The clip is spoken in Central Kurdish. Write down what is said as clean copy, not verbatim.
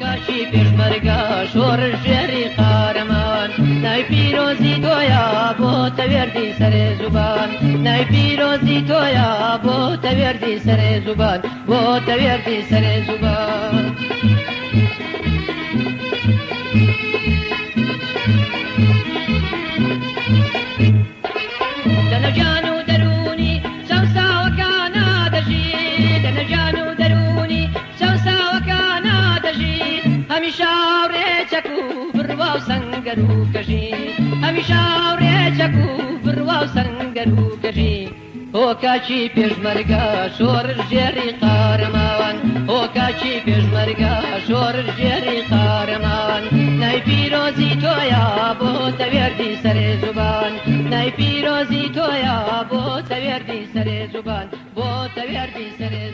کاکی پێشمەرگە شۆڕشگێڕی قارەمان، ناوی پیرۆزی تۆیە بۆ تەوێردی سەرێ زوبان، ناوی پیرۆزی تۆیە بۆ تەوێردی سەرێ زوبان، بۆ تەوێردی سەرێ زوبان. دەنە گیان و دەروونی چەوساوەکانا دەژی، دەنە گیان و دەروونی چەوساوەکانا دەژی، هەمیشە ڕێچەک و بڕوا و سەنگەر و کەژی، هەمیشە ڕێچەک و بڕوا و سەنگەر و کەژی. هۆ کاکی پێشمەرگە شۆڕشگێڕی قارەمان، هۆ کاکی پێشمەرگە شۆڕشگێڕی قارەمان، ناوی پیرۆزی تۆیە بۆ تەوێردی سەرێ زوبان، ناوی پیرۆزی تۆیە بۆ تەوێردی سەرێ زوبان، بۆ تەوێردی سەرێ.